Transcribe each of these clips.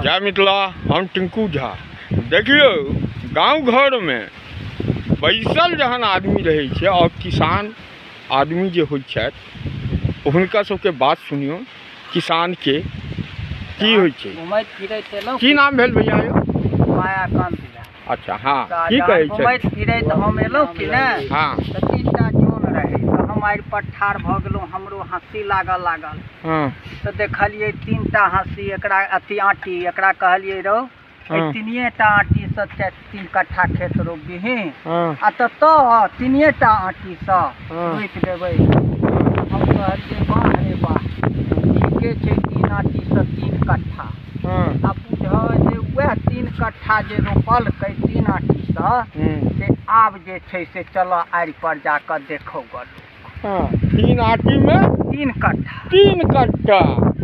जय मिथिला। हम टिंकू झा। देखियौ, गाँव घरमे बैसल जहन आदमी रहै छै आओर किसान आदमी जे होइ छथि, हुनका सबके बात सुनियौ, किसानके की होइ छै। घुमैत फिरैत एलहुँ। की नाम भेल भैया यौ? मायाकान्त झा। अच्छा, हँ, तऽ की जहन कहै छै? घुमैत फिरैत हम एलहुँ कि ने, तऽ 3टा जोन रहै, तऽ हम आड़ि पर ठाढ़ भऽ गेलहुँ। हमरो हँसी लागऽ लागल। तऽ देखलियै 3टा हँसी, एकरा अथी आँटी, एकरा कहलियै, रौ, एहि 3टा आँटीसँ 3 कट्ठा खेत रोपबिही? आ तऽ 3टा आँटीसँ रोपि देबै? हम कहलियै, वाह रे वाह, ठीके छै, 3 आँटीसँ 3 कट्ठा। आ बुझह जे वएह 3 कट्ठा जे रोपलकै 3 आँटीसँ, से आब जे छै से चलऽ आड़ि पर जाकऽ देखौ गऽ। 3 आँटीमे 3 कट्ठा। 3 कट्ठा।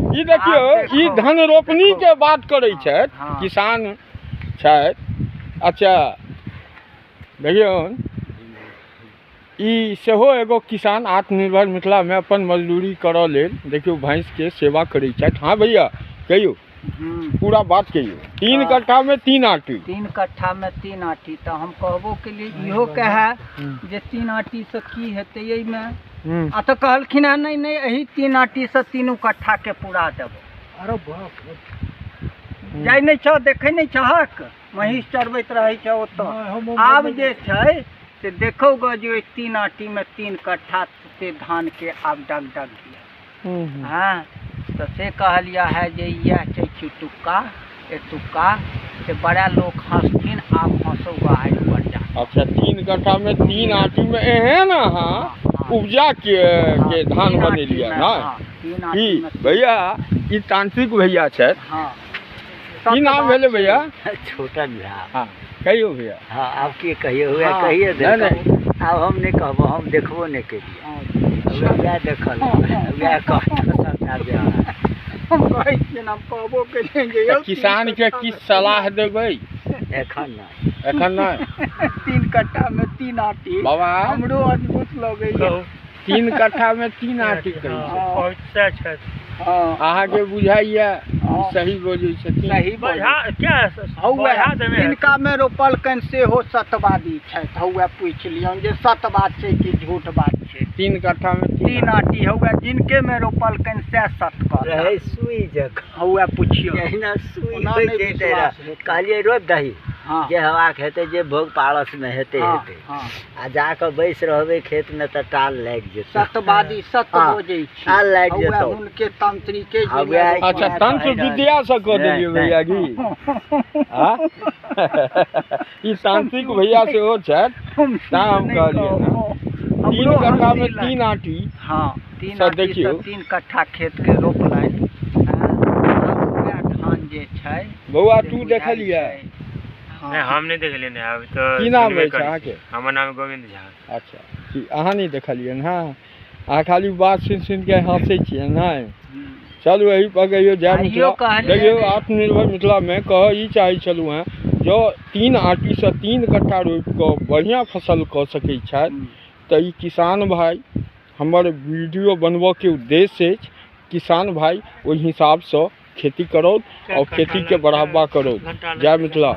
ई देखियौ, आब देखो, ई धन रोपनी देखो। के बात करै छथि, किसान छथि। अच्छा, देखियौ, ई सेहो एगो किसान आत्मनिर्भर मिथिलामे अपन मजदूरी करऽ लेल देखियौ भैंसके सेवा करै छथि। हँ भैया, कहियौ, पूरा बात कहियौ। 3 कट्ठामे 3 आँटी। 3 कट्ठामे 3 आँटी। तऽ हम कहबो केलियै, इहो कहए जे 3 आँटीसँ की हेतै एहिमे? आ तऽ कहलखिन हेँ, नहि नहि, एहि 3 आँटीसँ 3 कट्ठाके पूरा देबो। अरे बाप रे। जाइ नहि छह, देखै नहि छहक, महींस चरबैत रहै छै ओतऽ। नहि, हम आब जे छै से देखौ गऽ जे ओहि 3 आँटीमे 3 कट्ठा से धानके आब डग डग दिअ। हँ, तऽ से कहलियै है जे इएह छै चिटुक्का एतुक्का, से बड़ा लोक हँसथिन, आब हँसौ गऽ आड़ि पर जा। अच्छा, 3 कट्ठामे 3 आँटीमे एहन अहाँ उपजा के धान 3 बनेलियै आँटीमे, ने? हँ, 3 की आँटीमे। भैया, ई तांत्रिक भैया छथि। हँ। की नाम भेलै भैया? छोटन झा। हँ, कहियौ भैया। हँ, आब की कहियौ? वएह कहिए नहि, देलकै। नहि। आब हम नहि कहबो, हम देखबो नहि केलियै। वएह देखल, वएह कहतौ सबटा व्यवहार। हम कहै छियनि, हम कहबो केलियै जे यौ, तऽ किसानके 3 की कट्ठामे सलाह देबै? एखन नहि। एखन नहि। 3 कट्ठामे 3 आँटी। बाबा। हमरो अद्भुत लगैया। कहू। 3 कट्ठामे 3 आँटी कहै छै। हँ। हँ। अहाँके बुझाइया सही बजै छथिन? सही बजै। बढ़ा, क्या हौवे, बढ़ा देने है। जिनका मे रोपलकनि सेहो सतवादी छथि। हौवे पूछि लियौन जे सत बात छै कि झूठ बात छै। 3 कट्ठामे 3 3 आँटी। हौवे जिनके मे रोपलकनि सएह सत कहता। रहै सुई जकाँ। हौवे पुछियौ। जहिना सुई ओना होइ नहि छै विश्वास तहिना। हेतै। कहलियै रोपि दही, जे हवाके हेतै, जे भोग पारसमे हेतै, हेतै। आ जाकऽ बैस रहबै खेतमे तऽ टाल लागि जेतै। सतवादी सत बजै छै। टाल लागि हौवे जेतौ। हुनके तांत्रिके हँ, जे वएह रोपल अच्छा, छै। तंत्र विद्या से कऽ देलियै नहि, भैया नहि। की? हाँ? ई तांत्रिक भैया सेहो छथि, हम तैं हम नहि कहलियै ने। कहब। 3 हमरो कट्ठामे हँसी 3 लागि। आँटी। हँ, 3 सर, आँटी सँ देखियौ। 3 कट्ठा खेतके रोपलनि। हँ, आब वएह धान जे छै, बौआ, से तू बुझाइ देखलियै? छै। हँ। नहि, हम नहि देखलियै ने, आब तऽ की नाम सुनबे अछि करै छी। अहाँके? हमर नाम गोविन्द झा। अच्छा, की अहाँ नहि देखलियै हँ? अहाँ खाली बात सुनि सुनि के हँसै छियै नहि? चलू, एहि पर कहियौ जय आइयो मिथिला। कहलियै देखियौ, ने। आत्मनिर्भर मिथिलामे कहऽ ई चाहै छलहुँ हेँ, जँ 3 आँटीसँ 3 कट्ठा रोपि कऽ बढ़िआँ फसल कऽ सकै छथि तऽ ई किसान भाइ, हमर वीडियो बनबऽके उद्देश्य अछि किसान भाइ ओहि हिसाबसँ खेती करौत आओर खेतीके बढ़ावा करौत। जय मिथिला।